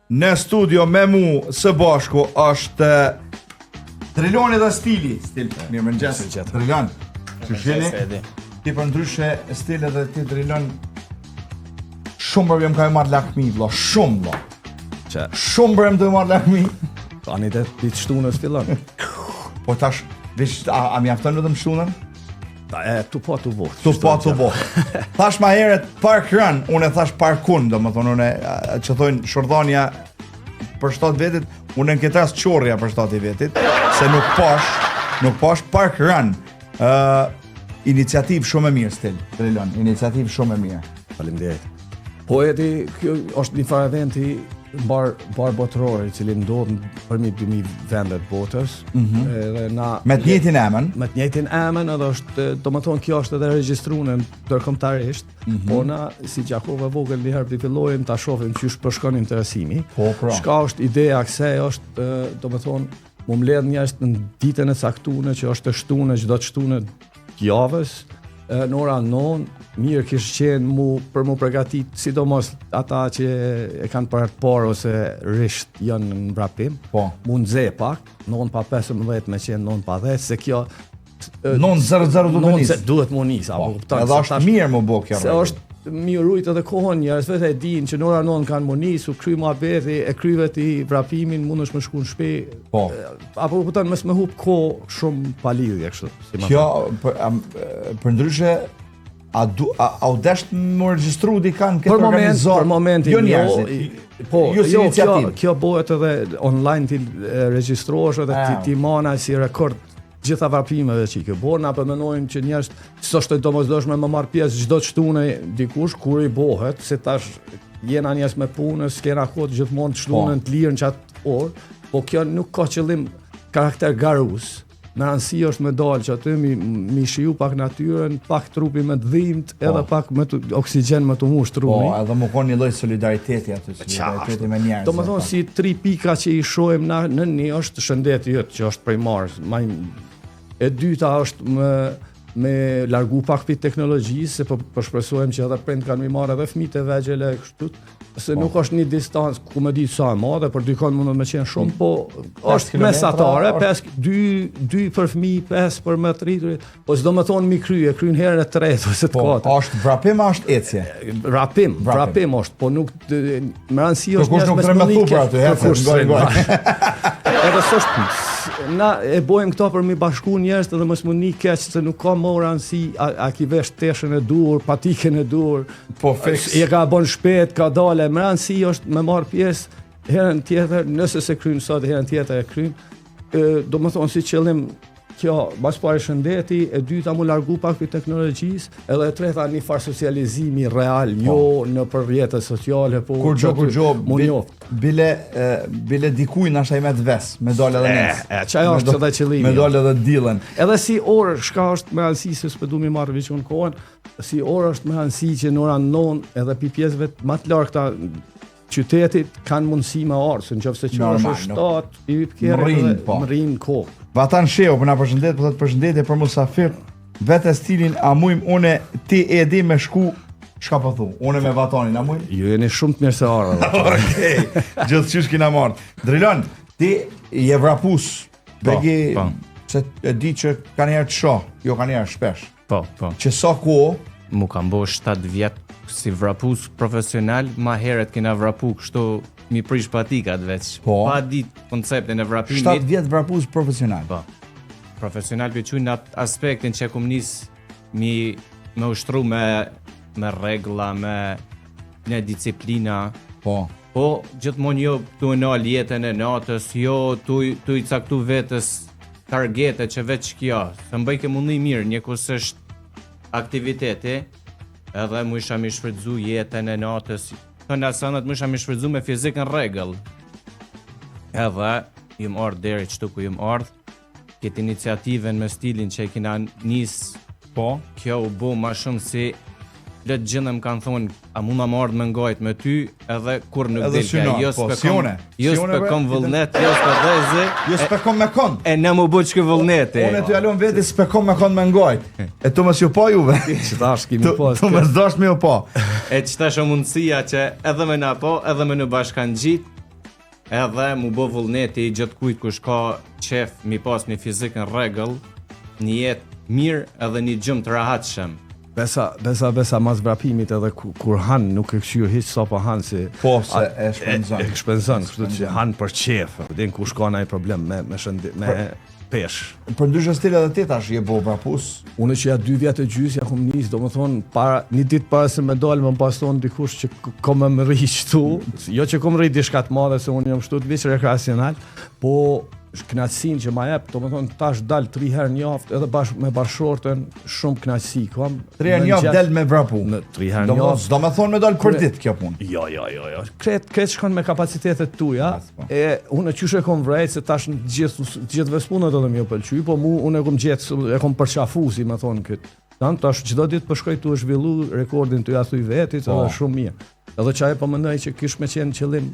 Në studio me mu së bashku është Driloni dhe Stili. Stil, mirëmëngjes. Drilon, qysh jeni? Ti përndryshe Stil edhe ti Drilon shumë për jam ka e marrë lakmi, vlla, shumë, vlla. Që? Shumë për jam të marrë lakmi. Tani të ti të shtunës fillon. Po tash, veç, a, a mjafton vetëm shtunën? Ta, e, tu po, tu bo. Tu po, tu bo. Thash ma herët park run, unë e thash parkun, domethonë unë që thojnë shurdhanja për shtat vetit, unë në këtë rast qorrja për shtat i vetit, se nuk pash, nuk pash park run. Ë iniciativë shumë e mirë stil, Drilon, iniciativë shumë e mirë. Faleminderit. Po Edi, kjo është një farë eventi mbar mbar botëror i cili ndodh në përmi 2000 vende të botës. Mm -hmm. Edhe na me të njëjtin emër, me të njëjtin emër edhe është, domethënë kjo është edhe regjistruar ndërkombëtarisht. Mm -hmm. Po na si Gjakova e vogël një herë të fillojmë ta shohim qysh po shkon interesimi. Po, pra. Çka është ideja kësaj është domethënë mu mbledh njerëz në ditën e caktuar që është e shtunë çdo të shtunë javës, në ora 9, mirë kish qenë mu për mu përgatit, sidomos ata që e kanë për herë të parë ose risht janë në vrapim, po. mu nxe pak, 9 pa 15 me qenë 9 pa 10, se kjo 9.00 duhet mu nis. Duhet mu nis, apo po, kupton. Edhe është mirë mu bo kjo. Se është mi rujt edhe kohën njerëz vetë e dinë që në ora 9 kanë mu nis, u kry muhabeti, e kryve ti vrapimin, mundesh me shku në shtëpi. Po. Apo kupton mos me hup kohë shumë pa lidhje kështu. Si Kjo për, am, për ndryshe a du a, a u desht mu regjistru dikan këtë për moment, organizatë? Për momentin jo njerëzit. Po, jo si jo, iniciativë. Kjo, kjo bëhet edhe online ti regjistrohesh edhe ti, ti mana si rekord gjitha vrapimeve që i ke bërë, na po mendojmë që njerëz s'është e domosdoshme me marr pjesë çdo të shtunë dikush kur i bëhet, se tash jena njerëz me punë, s'kena kohë gjithmonë të shtunën po. të lirë në qatë orë, po kjo nuk ka qëllim karakter garus. Me rëndësi është me dalë që aty mi, mi shiju pak natyrën, pak trupi me të dhimt, po. edhe pak me të, oksigjen me të mush truni. Po, edhe me konë një lloj solidariteti aty, solidariteti me njerëz. Domethonë si tri pika që i shohim na në një është shëndeti jot që është primar, ma e dyta është me me largu pak prej teknologjisë, se po, po shpresojmë që edhe prind kanë mi marrë edhe fëmijët e vegjël e kështu, se po. nuk është një distancë ku me ditë sa e madhe, për dikon mund me qenë shumë, po është mesatare, 5 2 2 për fëmijë, 5 për më të rriturit, po s'do me thonë mi kry, e kryn herën e tretë ose të po, katërt. Po, është vrapim a është ecje? Vrapim, vrapim është, po nuk me rëndësi është njerëz me sëmundje. Kush nuk të aty, hecë, ngoj ngoj. Edhe s'është na e bojmë këto për mi bashku njerëz edhe mos mu ni keq se nuk ka më rëndësi a, a ki vesh teshën e duhur, patikën e duhur, Po fiks. E ka bën shpejt, ka dale, me rëndësi është me marr pjesë herën tjetër, nëse se kryn sot, herën tjetër e kryn. Ë, domethonë si qëllim kjo, mas pari shëndeti, e dyta mu largu pak prej teknologjisë, edhe e treta një farë socializimi real, po. jo nëpër rrjete sociale, po kur gjo, kur gjo, mu njoft. Bile, e, bile dikuj nashta i met ves, me dalë edhe nes. E, qajo është edhe qëllimi. Me dalë edhe dilën. Edhe si orë, shka është me rëndësi, se s'po du mi marrë veç unë kohën, Si orë është me rëndësi që në ora 9 edhe pi pjesëve më të largëta qytetit kanë mundësi me ardhë, se në qoftë se që është 7, i vip kere dhe po. mrrin kohë. Vatan Shehu, po na përshëndet, po thotë përshëndetje për musafir, vetë stilin, a mujm une ti e di me shku, çka po thu, une me Vatanin, a mujm? Ju jeni shumë të mirë se ardhur. Okej, gjithë qysh kina marrë. Drilon, ti je vrapus, po, Begi, po. se e di që ka njerë të shoh, jo ka njerë shpesh. Po, po. Që sa kohë? Mu kam bo 7 vjet si vrapus profesional, ma herët kena vrapu kështu mi prish patikat veç. Po. Pa dit konceptin e vrapimit. 7 vjet vrapus profesional. Po. Profesional për qujnë atë aspektin që kum nis mi me ushtru me me rregulla, me në disiplina. Po. Po, gjithmonë jo tu e nal jetën e natës, jo tu, tu i caktu vetës targete që veç kjo, se më bëjke mu ni mirë, njëkohësisht aktiviteti, edhe mujsha mi shfrytzu jetën e natës, të senet mujsha mi shfrytzu me fizik në rregull. Edhe, jum ardhë deri qëtu ku jum ardhë, këtë iniciativën me stilin që e kina nis, po, kjo u bo ma shumë si le të gjithë më kanë thonë, a mund më ardhë me ngajt me ty, edhe kur nuk Edhe del syno, jo po, s'pe si kom, une, jo si une s'pe bre, kom vullnet, jo s'pe dhezi, Jo s'pe kom me kon. e ne mu bo që vullneti. Unë ty alon veti s'pe kom me kon me ngajt. E tu mos ju pa juve. Që tash kemi Tu pas. tu mos dash me ju pa. E që tash o mundësia që edhe me na po, edhe me në bashkangjit. Edhe mu bo vullneti i gjithkujt kush ka qef mi pas një fizik në rregull, një jetë mirë edhe një gjumë të rahatshëm. Besa, besa, besa, mas vrapimit edhe kur, kur han, nuk e kqyr hiç sa po han si... Po, se e shpenzon. E, e shpenzon, kështu që han për qef. Din kush ka naj problem me, me shëndet, me peshë. Për ndryshe stil edhe ti tash je bo vrapus. Unë që ja dy vjet e gjys ja kom nis, domethonë, para, një ditë para se me dalë, më pas thonë dikush që kom me mrri qëtu, jo që kom mrri diçka të madhe se unë jam shtu të veç rekreacional, po knaqësinë që ma jep, domethonë tash dal tri herë në javë edhe bash me bashkëshorten, shumë knaqësi kam. Tri herë në javë del me vrapu. Në tri herë në javë. Do me thonë me dal për ditë kjo punë. Jo, jo, jo, jo. Krejt krejt shkon me kapacitetet tuaja. Po. E unë qysh e kom vrejt se tash gjithë gjithëve s'punët edhe me ju pëlqy, po mu unë e kom gjetë, e kom përqafu si me thonë këtë. Dan tash çdo ditë po shkoj tu e zhvillu rekordin tu ja thuj vetit, po. edhe shumë mirë. Edhe çaj po mendoj që kish me qenë qëllim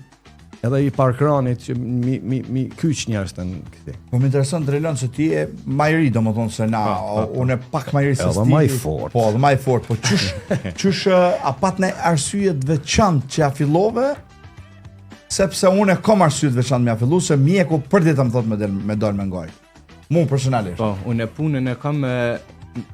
edhe i parkrunit që mi mi mi kyç njerëz në këtë. Po më intereson Drilon se ti je më i ri, domethënë se na po, po, po. unë pak më i ri se ti. Edhe më i fort. Po, edhe më i fort, po qysh qysh a pat naj arsye të veçantë që ja fillove? Sepse unë e kam arsye të veçantë me ja fillu se mjeku për ditë më thotë me del me dal me ngajt. Mu personalisht. Po, unë punën e kam me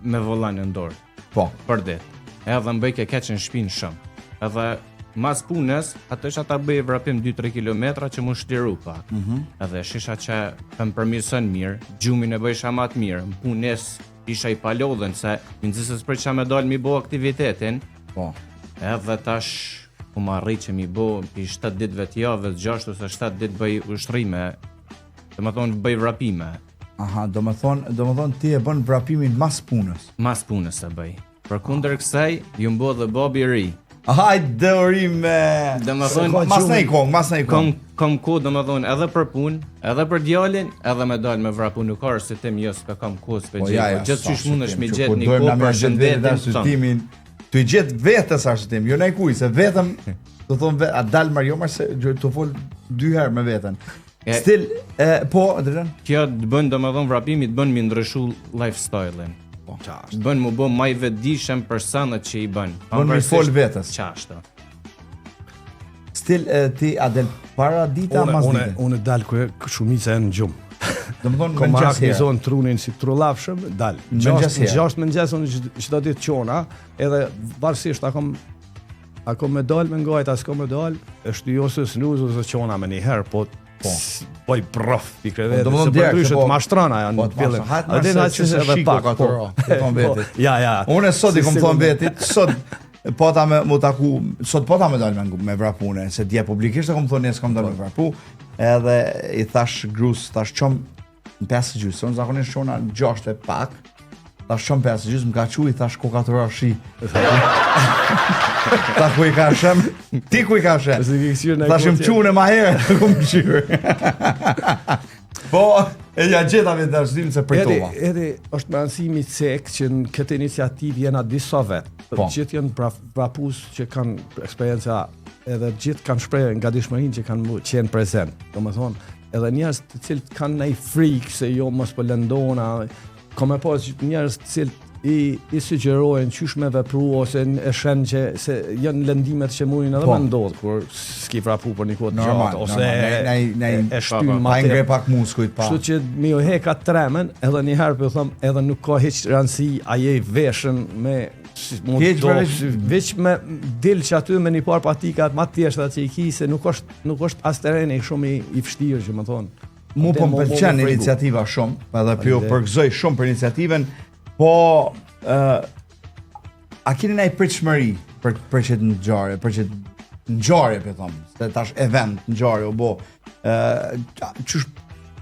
me vollan në dorë. Po. Për ditë. Edhe më bëjke keq në shpinë shumë. Edhe mas punës, atë isha ta bëj vrapim 2-3 kilometra që mu shliru pak. Mm -hmm. Edhe shisha që të më përmirëson mirë, gjumin e bëjsha ma të mirë, në punës isha i palodhën, se më nxisë s'për që me dalë mi bo aktivitetin. Po. Edhe tash, ku më arrit që mi bo, pi 7 ditëve të javës, 6 ose 7 ditë bëj ushtrime, domethonë bëj vrapime. Aha, domethonë, domethonë ti e bën vrapimin mas punës. Mas punës e bëj. Përkundër kësaj, jum bo dhe babi i ri. Hajde urime. Domethonë, mas nej kong, mas nej kong. Kom kom ku domethonë edhe për punë, edhe për djalin, edhe me dal me vrapu nuk ka arsyetim, jo s'pe kam kohë, s'pe po, gjej. Ja, ja, po, gjithë qysh mundesh mi gjet një kohë për shëndetin arsyetimin. Të gjet vetes arsyetim, jo naj kuj, se vetëm do thonë a dal më jo më se të fol dy herë me veten. E, Stil, e, po, Drilon? Kjo të bën domethënë vrapimi të bën mi ndryshu lifestyle-in. Po, qashtu. Të bën mu bë më i vetëdijshëm për senet që i bën. Bën mi fol vetes. Qashtu. Stil e, ti a del para dite a mas dite? Unë unë dal kur shumica janë në gjumë. Domethonë në mëngjes herë. Kom trunin si trullafshëm, dal. Në mëngjes herë. Gjashtë mëngjes unë çdo ditë çona, edhe varësisht a kom A kom me dal me ngajt, a s'kom me dal, është jo ose snooze ose çona me një herë, po po po i prof i krevet, po, se për ndryshe të po, mashtron ajo po, në fillim. A din atë që edhe pak, po, po, vetit. Ja, ja. Unë sot i kom thonë vetit, sot po ta me mu taku, sot po ta me dal me, me vrapu une, se dje publikisht e kom thonë, nesër kom dal me po. vrapu, edhe i thash grus, thash çom në 5 e gjysë, unë zakonisht çona në 6 e pak, thash çom 5 e gjysë, më ka çu i thash koka tu ra shi. Tha ku i ka shem, ti ku i ka shem. Thash më çune ma herë, ku më qyrë. po, e ja gjeta me dashnim se përtova. Edhe, edhe është me rëndësi mi cek që në këtë iniciativë jena disa vetë. Po. Gjithë janë pra, vrapus që kanë eksperienca edhe gjithë kanë shprehë gatishmërinë që kanë qenë prezent. Domethonë, Edhe njerëz të cilët kanë naj frikë se jo mos po lëndona, ka me pas njerëz të cilët i i sugjerojnë qysh me vepru ose e shen që se janë lëndimet që mundin edhe po. me ndodh kur s'ki vrapu për një kohë të gjatë ose ne ne ne e shtyn ma tepër. ngre pak muskujt pa. Kështu që mi u hek atë tremen, edhe një herë po them, edhe nuk ka hiç rëndësi a je i veshën me Mu do, veç me dil që aty me një par patikat ma të thjeshta që i ki, se nuk është Nuk është as terreni shumë i, i vështirë, që me thonë. Mu po më pëlqen iniciativa shumë, edhe po ju përgëzoj shumë për iniciativën, po ë uh, a keni ndonjë pritshmëri për për qët ngjarje, për qët ngjarje po them, se tash event ngjarje u bë. Ë uh, qysh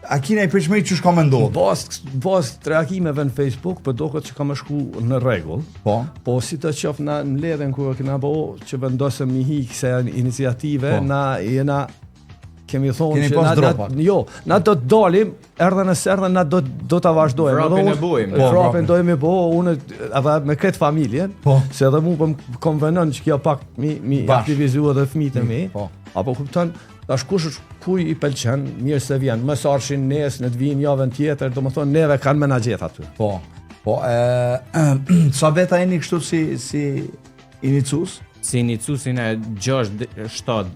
a keni ndonjë pritshmëri qysh ka me ndodh? Bazë bazë të reagimeve në Facebook, po doket që ka me shku në rregull. Po. Po si të qoftë na në mbledhjen ku e kena bo që vendosëm mi hi kësaj iniciative, po. na jena kemi thonë që na, na jo, na do të dalim, erdhën e s'erdhën, na do do ta vazhdojmë. Vrapin e bojmë. Po, vrapin do jemi bo, unë edhe me këtë familjen, po. se edhe mu po më konvenon që kjo pak mi mi aktivizu edhe fëmijët e mi. Po. Apo kupton, Tash kush është kuj i pëlqen, mirë se vjen. Mos arshin nesër, në të vinë javën tjetër, domethonë neve kanë me na gjet aty. Po. Po, e, sa veta jeni kështu si si inicues? Si inicues jena 6 7.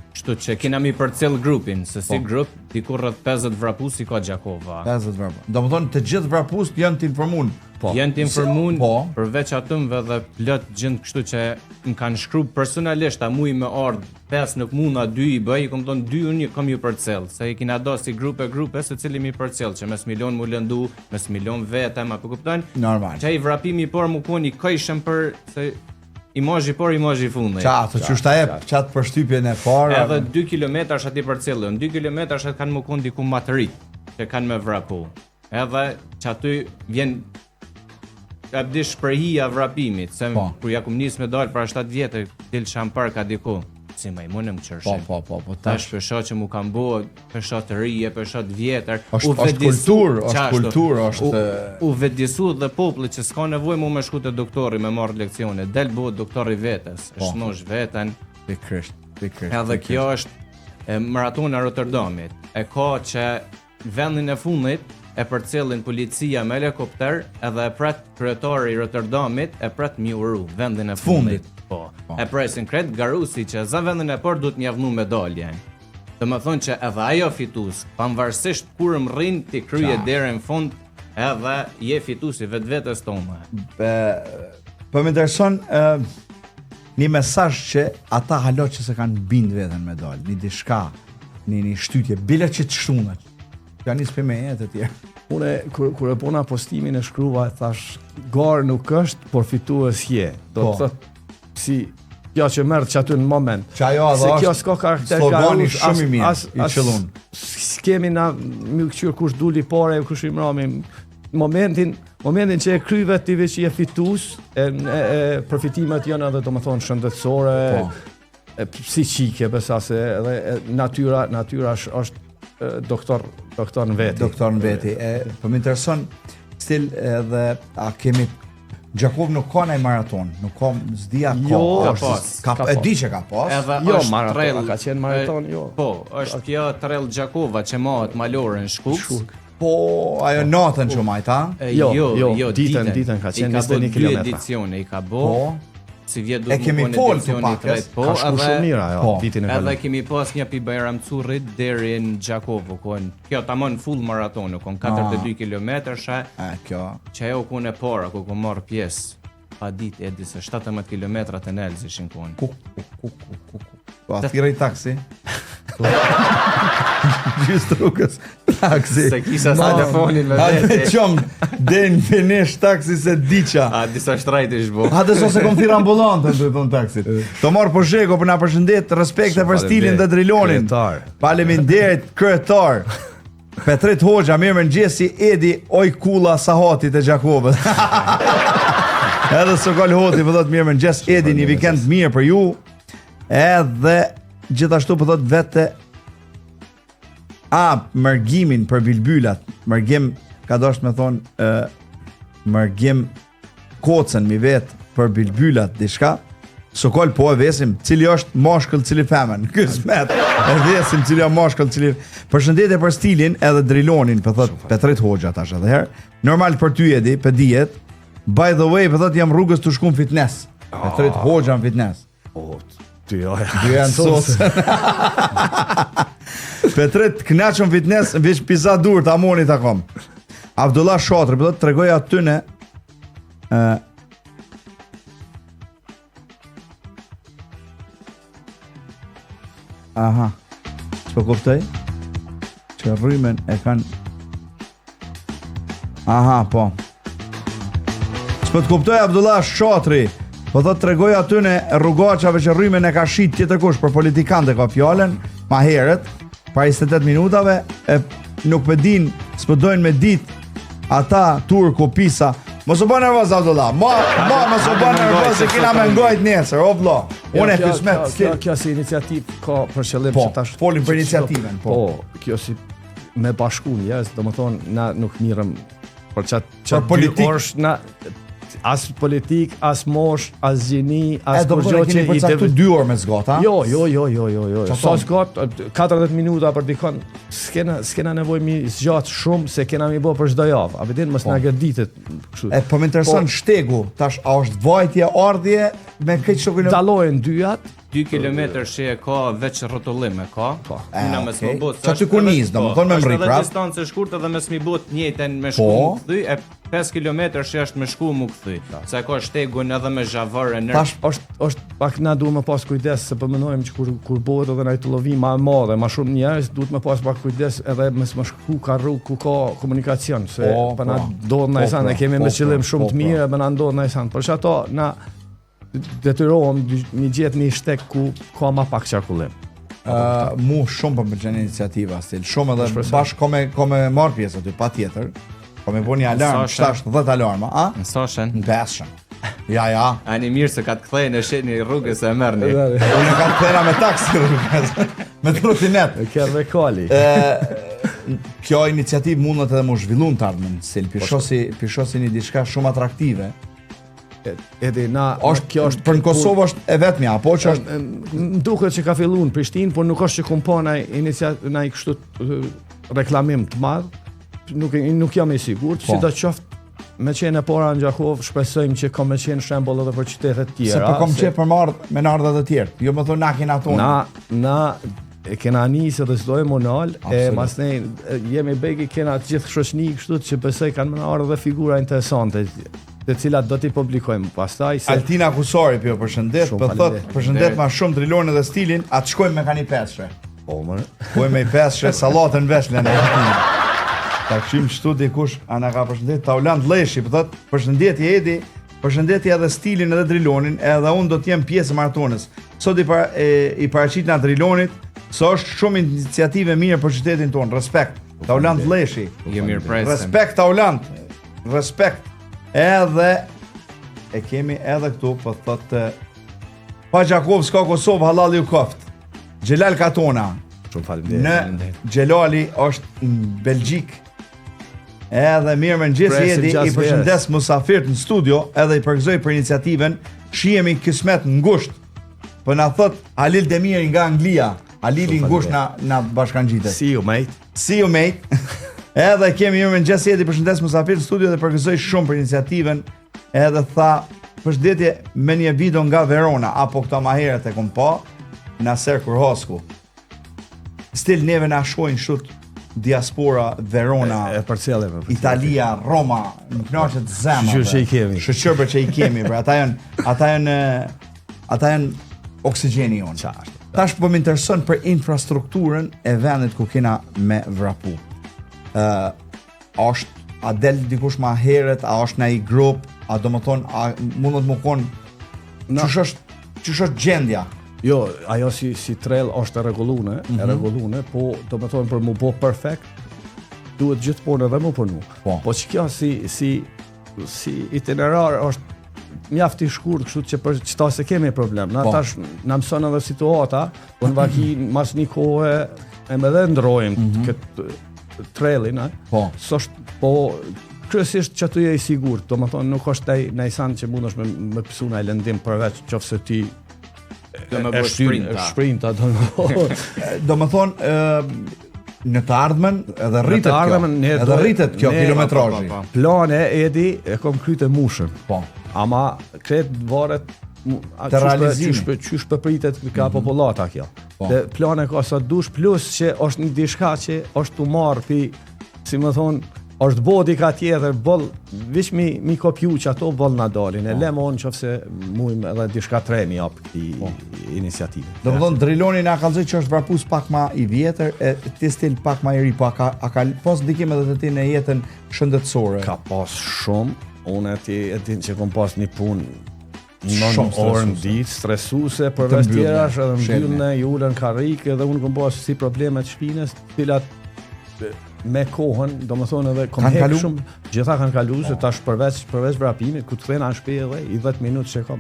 Kështu që kena mi përcjell grupin, se si po. grup diku rreth 50 vrapus i ka Gjakova. 50 vrapus. Domethënë të gjithë vrapust janë të informun. Po. Janë të informun po. përveç atynve dhe plot gjënd kështu që më kanë shkru personalisht a muj me ardh 5 nuk muna 2 i bëj, i kom thonë 2 unë kom ju përcjell, se i kina do si grupe grupe secili mi përcjell që mos mi lon mu lëndu, mos mi lon vetëm, apo kupton? Normal. Që ai vrapimi i parë mu kon i kajshëm për se Imazhi i parë, imazhi i fundit. Qatë, që ta jep, qatë përshtypjen e parë. Edhe 2 km është aty përcjellën, 2 km është kanë më konë diku ma të ri, që kanë me vrapu. Edhe që aty vjen a di shprehia vrapimit, se po. kur ja kum nis me dalë para 7 vjetë, dil shampar ka diku, si majmunë më qërshin. Po, po, po, po, tash po shoh që mu kanë bo, po shoh të ri, po shoh të vjetër. Është, është kulturë, është kulturë, është... U, u vetëdisu dhe populli që s'ka nevojë mu me shku te doktori me marrë leksione, del bëhet doktori vetes, po. shnosh veten. Pikërisht, pikërisht. Edhe kjo është e, maratona Rotterdamit, e ka që vendin e fundit e përcjellin policia me helikopter edhe e pret kryetari i Rotterdamit e pret mi uru vendin e fundit. fundit. Po. po. E presin krejt garusi që za vendin e parë duhet m'ia vnu medaljen. Domethonë që edhe ajo fitus, pavarësisht kur më rrin ti kryje deri në fund, edhe je fitusi vetvetes tonë. Be, po më intereson ë një mesazh që ata hala që s'e kanë bind veten me dal, një diçka, një një shtytje, bile që të shtunët. Ja nis për me e të tjerë. Unë kur kur e bona postimin e shkruva e thash garë nuk është, por fitues je. Do të po. thotë si kjo që merr që aty në moment. Që ajo edhe Se kjo s'ka karakter slogani shumë i mirë, as, i qëllun. S'kemi na me këqyr kush duli pare, kush i mrami. Momentin, momentin që e kryve ti veç je fitus, e, e, e përfitimet janë edhe domethonë shëndetësore, po. e, psiqike, besa se edhe e, natyra, natyra është, është doktor doktor në veti. Doktor në veti. E po më intereson stil edhe a kemi Gjakovë nuk ka ndonjë maraton, nuk ka, s'di a ka. Jo, ka pas. Ka, ka, e di që ka pas. Edhe jo, është maraton, trail, ka qenë maraton, jo. Po, është kjo trail Gjakova që mahet malore në Shkup. Po, ajo natën që majta? Jo, jo, jo, jo, ditën, ditën ka qenë 21 km. Dy edicione i ka bo. Po. Si vjet do të kemi fol të pak, po, ka shku shumë mirë ajo, po. vitin e kaluar. Edhe kemi pas një pi Bajram Currit deri në Gjakovë, kon kjo tamam full maraton, kon 42 ah. kilometrëshe. A kjo. Që ajo kon e para ku kom marr pjesë pa ditë e di se 17 km të nelz ishin kon. Ku ku ku ku ku. Po a thirrej taksi? Gjysë rrugës, taksi. Se kisha sa telefonin me vete. A të qom, deri në finish taksi se diqa. A disa shtrajt ish bo. A të so se kom thirr ambulantën, të thonë taksit. Të marrë po sheko për na përshëndet, respekte për stilin dhe drilonin. Kryetar. Faleminderit, kryetar. Petrit Hoxha, mirëmëngjesi, Edi, oj kulla sahatit e Gjakovës. Edhe Sokol Hoti, po thotë mirëmëngjes, Edi, një vikend mirë për ju. Edhe gjithashtu po thot vete A mërgimin për bilbylat, mërgim ka dashur me thon ë mërgim kocën mi vet për bilbylat diçka. Sokol po e vesim, cili është mashkull, cili femën. Kysmet. E vesim cili është mashkull, cili. Përshëndetje për stilin edhe Drilonin, po thot Petrit Hoxha tash edhe herë. Normal për ty Edi, pe dihet. By the way, po thot jam rrugës tu shku në fitness. Petrit Hoxha në fitness. Po, ty jo. Dy janë sos. Petrit, knaqëm fitness, veç pisa dur, ta moni ta kom. Abdullah Shatri, po thot tregoj atyne, uh, Aha. S'po kuptoj? Që rrymen e kanë Aha, po. S'po të kuptoj Abdullah Shatri. Po thot tregoj atyne rrugaçave që rrymen e ka shit tjetërkush për politikanët e ka fjalën, ma herët, para 28 minutave, e nuk pe din, s'po dojnë me dit ata turko pisa. Mos u bë nervoz Abdullah. Ma, ma mos u bë nervoz se kena me ngojt nesër, o vlla. Unë e kismet. Kjo, kjo si iniciativë ka për qëllim po, që tash folim për iniciativën, po. Po, kjo si me bashku njerëz, domethonë na nuk mirrem për çat çat politik orësh na as politik, as mosh, as gjini, as kurrgjë që i të dy orë me zgat, a? Jo, jo, jo, jo, jo, jo. Sa zgat 40 minuta për dikon, s'kena s'kena nevojë mi zgjat shumë se kena mi bë për çdo javë. A vjen mos po. na gërditet kështu. E po më intereson po, shtegu, tash a është vajtje ardhje me këtë shokun? Dallojnë dyjat. 2 km që e ka veç rrotullim e ka. Po. Muna me okay. s'më bot. Që aty ku nis, domethënë me mrri prap. Është edhe distancë e shkurtë edhe me s'mi bot njëjtën me shku Po. mu kthy e 5 km që është me shku mu kthy. Se ka shtegun edhe me zhavorë në Tash është është pak na duhet me pas kujdes se po mendojmë që kur kur bëhet edhe ndaj tollovi më e madhe, më shumë njerëz duhet me pas pak kujdes edhe mos më shku ka rrugë ku ka komunikacion se Po, po na po. ndodh ndaj Po, san, pra, e kemi po, me qëllim pra, shumë po, të mirë, po na ndodh ndaj san. Për që ato na detyrohem një gjetë një shtek ku ka ma pak qarkullim. Uh, mu shumë po më pëlqen iniciativa stil, shumë edhe bashkë ko me ko me marr pjesë aty patjetër. Ko me bo një alarm, Sasha. 7 10 alarma, a? Në Sashën. Në pesshën. Ja, ja. Ani mirë se ka të kthejnë e sheni rrugës e merrni. Unë kam kthena me taksi rrugës, me trotinet. E ke dhe kali. Ë, kjo iniciativë mundet edhe mu zhvillu në të ardhmen, stil, pisho si, pisho si një diçka shumë atraktive. Edhe na Është kjo është për në Kosovë është e vetmja, apo që është Më duket që ka filluar në Prishtinë, por nuk është që kum pa naj inicia naj kështu të, reklamim të madh. Nuk nuk jam i sigurt, Po. sido qoftë me qenë e para në Gjakovë, shpresojmë që ka me qenë shembull edhe për qytetet tjera. se po kom qef për marrë me në ardhë të tjerë. Jo më thonë na kena tonë. Na na e kena nisë edhe s'do e monal, e Absolut. mas ne e, jemi begi kena të gjithë shoqni kështu që besoj kanë më ardhur edhe figura interesante, të cilat do t'i publikojmë pastaj se Altina Kusari po ju përshëndet, Shumë po thot faleminderit. përshëndet ma shumë Drilonin dhe stilin, a të shkojmë me ka një peshe. po më Po me i peshe sallatën vesh lënë. Altina. Ta këshim qëtu dikush, a na ka përshëndet Taulant Lleshi, po thot përshëndetje Edi, përshëndetje edhe stilin edhe Drilonin, edhe unë do të jem pjesë e maratonës. Sot i para, e, i paraqit na Drilonit, se është shumë iniciativë e mirë për qytetin tonë. Respekt. Taulant Lleshi. Jo mirë presim. Respekt Taulant. Respekt. Edhe e kemi edhe këtu, po thotë Pa Gjakov s'ka Kosovë, halal ju koft. Xhelal Katona. shumë faleminderit. Në Xhelali është në Belgjik. Edhe mirë mëngjes Presim Edi, i gjas përshëndes musafirt në studio, edhe i përgëzoj për iniciativën. Shihemi kismet ngusht. Po na thot Halil Demiri nga Anglia. Halili Shumë ngusht na na bashkangjitet. See you mate. See you mate. Edhe kemi mirë mëngjes Edi, përshëndes musafir në studio dhe përgëzoj shumë për iniciativën. Edhe tha përshëndetje me një video nga Verona apo këta ma herët e kom pa Naser Kurhasku. Stil neve na shohin shut diaspora Verona, E përcjellim. e përcjellim. Italia, Roma, më kënaqet zemra. Shyqyr që i kemi. Shyqyr për që i kemi, për ata janë ata janë ata janë oksigjeni jonë. Qartë. Tash po më intereson për infrastrukturën e vendit ku kena me vrapu. Ë është a del dikush ma herët, a është në i grup, a do më thonë, a mundet më konë, Na- qysh është, qysh është gjendja? Jo, ajo si si trail është e rregullune, mm Mhm. -hmm. e rregullune, po do të thonë për mu bë perfekt, duhet gjithmonë edhe mu punu. Po. Po që kjo si si si itinerar është mjaft i shkurt, kështu që për çta se kemi problem. Na Po. tash na mëson edhe situata, po në vaki mas një kohe e më dhe ndrojmë mm -hmm. këtë trailin, a? Po. S'është, po kryesisht që aty je i sigurt, do më thonë nuk është ai naj san që mundesh me me pësu naj lëndim përveç qofse ti Do me e bë shtyn- sprinta. Sprinta do më thonë. Do më thonë, ë, në të ardhmen edhe rritet të ardhmen, kjo, ne edhe do- rritet kjo ne- kilometrazhi. Po, po, po. Plane Edi e kom kryt e mushën. Po. Ama kret varet mu- a Të qysh po- realizimi. Qysh po qysh po pritet ka popullata kjo. Po. Dhe plane ka sa dush plus që është një diçka që është tu marr pi si më thon është bo dika tjetër, boll, vish mi, mi kopju që ato boll na dalin, Po. e le më onë qofse mujmë edhe diçka tre mi jap këtij Po. iniciative. Do më thonë, Driloni na kallzoi që është vrapus pak ma i vjetër, e ti stil pak ma i ri, po a ka, a ka pas ndikim edhe të ti në jetën shëndetësore? Ka pas shumë, unë e ti e din që kom pas një punë Shumë nën orë në stresuese. ditë, stresuese, përveç mbyllne, tjerash edhe shelne. mbyllne, i ulën karrikë edhe unë kom pas si probleme të shpinës, të cilat e, me kohën, do më thonë edhe kom Kanë hek kalu? Po. shumë, gjitha kanë kalu, se tash përveç, përveç vrapimit, ku të kthena në shtëpi edhe i 10 minutë që kom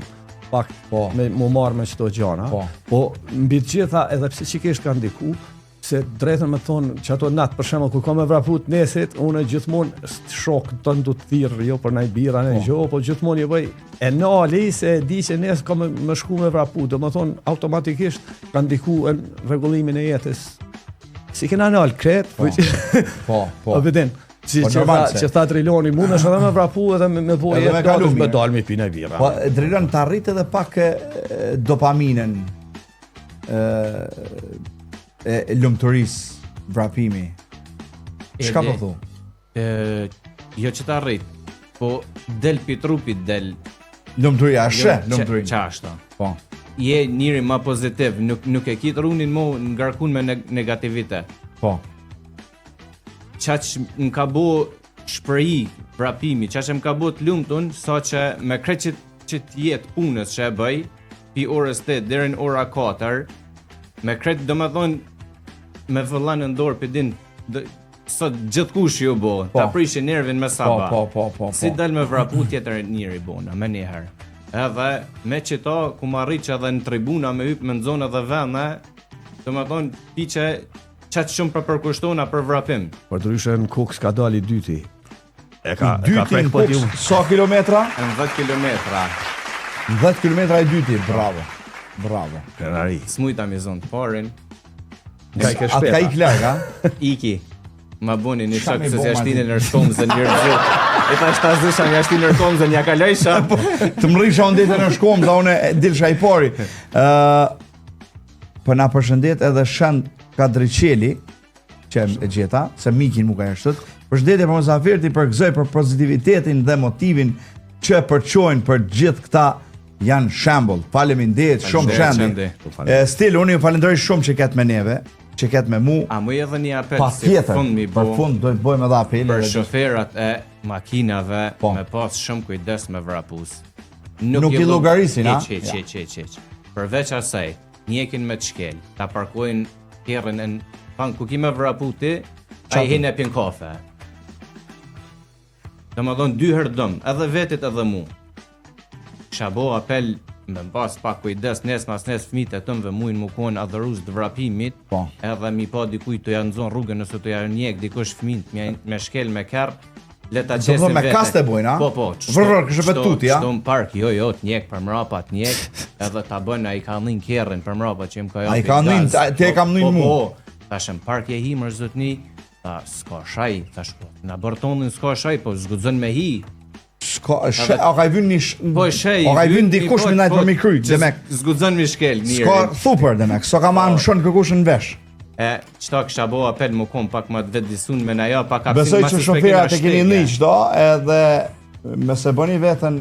pak Po. me mu marrë me çto gjana. Po. Po mbi të gjitha edhe pse çikisht kanë ndiku, se drejtën me thonë që ato natë për shembull kur kam me vrapu të nesit, unë gjithmonë shok të ndu të thirr, jo për ndaj birra në gjë, po gjithmonë i bëj e nali se e di që nesër kam me, me shku me vrapu, do më thonë automatikisht ka ndiku në rregullimin e jetës. Si kena nal kret, po, Po, po. po. veden. Si Po, që normal tha, se. që tha Triloni, mundesh edhe me vrapu edhe me, me bo Edhe jetë me kalu natës, me mirë. dal me pi në birra. Po, Drilon, ta rrit edhe pak e, dopaminën. ë e, e lumturisë vrapimi. Çka po thu? E, jo që ta rrit, po del pi trupit del. Lumturia, a sheh lumturinë. Qa ashtu? Po. Je njeri ma pozitiv, nuk nuk e ki trunin mo ngarkun me negativitet. Po. Qaq më ka bo shprehi vrapimi, qaq më ka bo të lumtun, sa që me krejt që, që të jetë punës që e bëj, pi orës 8 deri në ora 4, me krejt domethonë, me vëllan në dorë pe din, dë, sot gjithkush ju bo, po. ta prishin nervin me sabah. Po, po, po, po, po. Si dal me vrapu tjetër njeri bona, me njëherë. Edhe me qëto, ku më arrit që edhe në tribuna me hyp me nxonë edhe vende, domethonë, pi që Qaq shumë për përkushtona për vrapim. Përndryshe në Kukës ka dalë i dyti. E ka, I dyti në Kukës, sa kilometra? Në 10 kilometra. Në 10 kilometra i dyti, bravo. Bravo. Krenari. S'mujta mi zonë të parin. Ka i ke shpeta. Atë ka ik larg, a? Iki. Ma boni një shok se s'ja shtine në shkomzën një rëzë. E ta shta zësha një shtinë në shkomzën, ja kalojsha. Po, të mrrisha unë ditë në shkomzë, unë dilsha i pari. Uh, Po na përshëndet edhe Shënd Kadriqeli, që e gjeta, se mikin mu ka jashtë. Përshëndetje për mysafirët, i përgëzoj për pozitivitetin dhe motivin që e përçojnë për gjithë këta janë shembull. Faleminderit shumë Shendi. E stil unë ju falenderoj shumë që ketë me neve, që ketë me mu. A më edhe një apel si fund mi bo. Për fund do të bëjmë edhe apel për shoferat e makinave po. me pas shumë kujdes me vrapus. Nuk, nuk i llogarisin, a? Hiç, hiç, hiç, hiç, hiç. Përveç asaj, njekin me të shkel, ta parkojnë kerrin në pan ku ki me vrapu ti, ai hin e pin kafe. Domethonë dy herë dëm, edhe vetit edhe mu. Kisha bo apel me pas pak kujdes nes mas nes fëmijët e tëmve mujnë mu konë adhurus të vrapimit, po. edhe mi pa dikuj të janë zonë rrugën nëse të janë njek dikush fëmijët me, me shkel me kerr, Le ta qesin me kast e bojnë, a? Po, po. Vër, vër, kështë për tuti, a? Qdo në park, jo, jo, të njek për mrapa, të njek, edhe ta bën, ai ka nin kerrin për mrapa që më ka Ai ka nin, ti e kam nin po, mu. Po, tash në park je hi, mër zotni, tha, s'ka shaj, tash po, na bërtonin s'ka shaj, po s'guxon me hi. S'ka, shë, a ka i vyn një sh... Po, shej, a ka i vyn dikush me najtë për mi kryt, demek. S'guxon me shkel, mirë. S'ka thupër, demek, s'ka ka ma po. më shën kërkush në vesh. E, qëta kisha bo apel më kom pak më të vetëdisun me na ja pak hapësinë Besoj që shoferat e keni një qëto edhe me se bëni vetën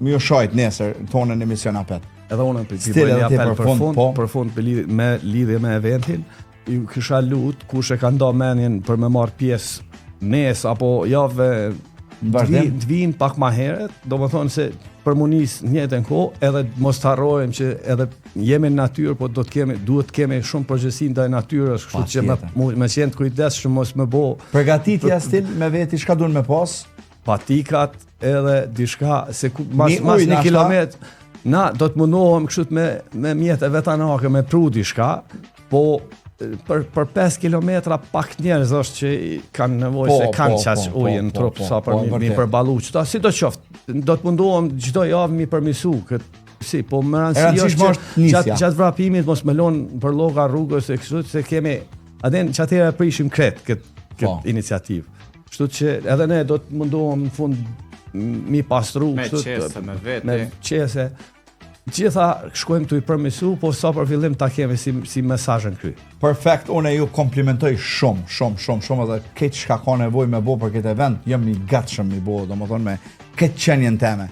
mi ju shajt nesër tonë në emision apet. Edhe unë për të bëj një apel për fund, po. për fund për lidhje, me lidhje me eventin, ju kisha lut kush e ka nda menjen për me marr pjesë nes apo javë Në vazhdim të vinë pak ma herët, domethonë se për mu nis në njëjtën kohë, edhe mos të harrojmë që edhe jemi në natyrë, po do të kemi duhet të kemi shumë përgjegjësi ndaj natyrës, kështu që me me qenë të kujdesshëm mos me bo përgatitja stil me veti çka duan me pas, patikat edhe diçka se ku mas mas një kilometër na do të mundohem kështu me me mjete vetanake me pru diçka, po për për 5 kilometra pak njerëz është që kanë nevojë po, se kanë po, qaq po, ujë në po, trup po, sa për po, mi, mi përballu qëta. Si do qoftë, do të mundohem çdo javë mi përmisu këtë si, po më rëndësi është që gjatë gjatë vrapimit mos me lon bërlloga rrugës e kështu se kemi a din që atëherë e prishim kret këtë këtë po. iniciativë. Kështu që edhe ne do të mundohem në fund mi pastru me kështu qese, me vete. Me qese. Gjitha shkojmë të i përmisu, po sa për fillim ta kemi si, si mesazh në kry. Perfekt, unë ju komplimentoj shumë, shumë, shumë, shumë edhe këtë çka ka nevojë me bo për këtë event, jam i gatshëm mi bo, domethonë me këtë qenien teme.